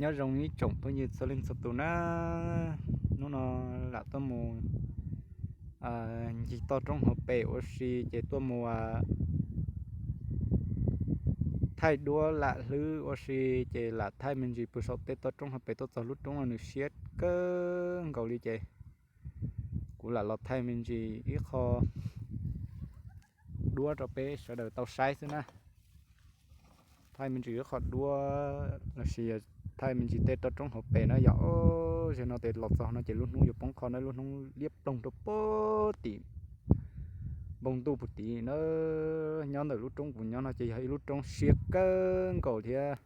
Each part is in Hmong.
Nyob zoo ib tsoom phooj ywg txhua leej txhua tus na. Hnub no lam tuaj mus ncig toj roob hauv pes ua si ces tuaj mus thaij duab lam hlwb ua si, ces lam thaij me ntsis puag saum tej toj roob hauv pes tuaj txog lub roob no nws siab kawg nkaus li ces kuv lam los thaij me ntsis ib qho duab rau peb sawv daws tau saib xwb na. Thaij me ntsis ib qho duab los sis thaij me ntsis tej toj roob hauv pes na yom. Zaum no tes los txog no ces lub hnub yuav poob qho na, lub hnub liab ploog rau puag tim npoo ntuj puag tim na. Nyob ntawm lub roob kuv nyob no ces yog ib lub roob siab kawg nkaus thiab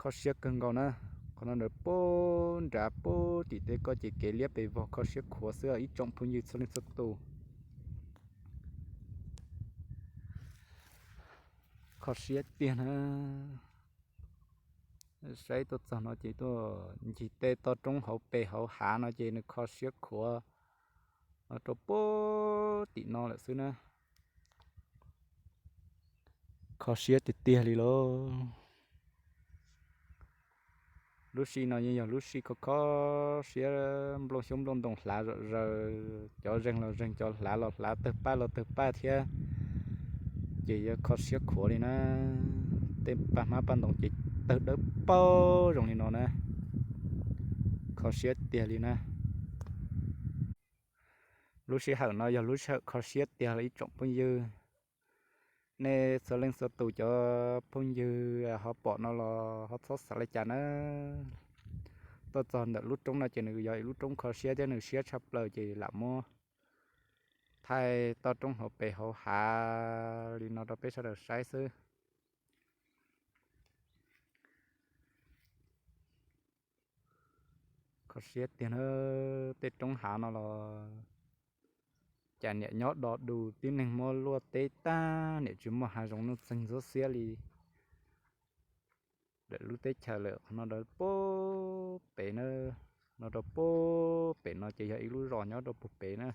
kho siab kawg nkaus na. Qhov no ntawd puag nrad puag tim tej ko ces kev liab pes vog kho siab khuav xwb ib tsoom phooj ywg txhua leej txhua tus. Kho siab tiag na. Saib tuaj txog no ces tuaj ncig tej toj roob hauv pes hauv hav no ces nws kho siab khuav rau puag tim no lawm xwb na. Kho siab tiag tiag li lauj. Lub sij no yeej yog lub sij kho kho siab, nplooj xyoob nplooj ntoo hlav zom zaws, cov zeeg los zeeg, cov hlav los hlav, tawg paj los tawg paj thiab. Ces yog kho siab khuav li na. Tej paj hmab paj ntoos ces tawg dawb paug zoo li no na. Kho siab tiag li na. Lub sij hawm no yog lub sij hawm kho siab tiag li ib tsoom phooj ywg. Nej txhua leej txhua tus cov phooj ywg ho pom no los ho txhob xav li cas na. Tuaj txog ntawm lub roob no ces nws yog ib lub roob kho siab thiab nws siab tshaj plaws ces lam muab thaij toj roob hauv pes hauv hav li no rau peb sawv daws saib xwb. Kho siab tiag na. Tej roob hav no los cas niam nyob do dus, tib neeg muab luaj teb tag, niam tsis muaj hav zoov nuj txeeg ntxhuab xiab li. Lawm lub teb chaws lawm qhov no rau puag pem na, no rau puag pem no ces yog ib lub zos nyob rau puag pem na.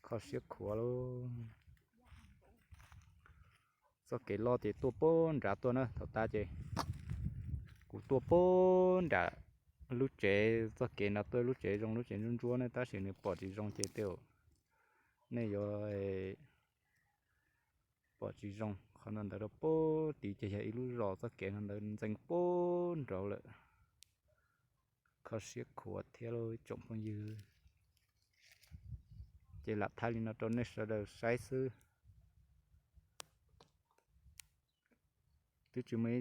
Kho siab khuav lauj. Txoj kev loj ces tuaj puag nrad tuaj na, thaum tas ces kuv tuaj puag nram lub tsev, txoj kev nrad tuaj lub tsev zoo lub tsev ntsuab ntsuab ne, tab sis nws pom tsis zoo ces tej nej yuav pom tsis zoo. Qhov no ntawd rau puag tid ces yog ib lub zos, txoj kev no ntawd ntxeev puag nraud lawm. Kho siab khuav thiab lauj ib tsoom phooj ywg. Ces lam thaij li no rau nej sawv daws saib xwb. Twb tsis muaj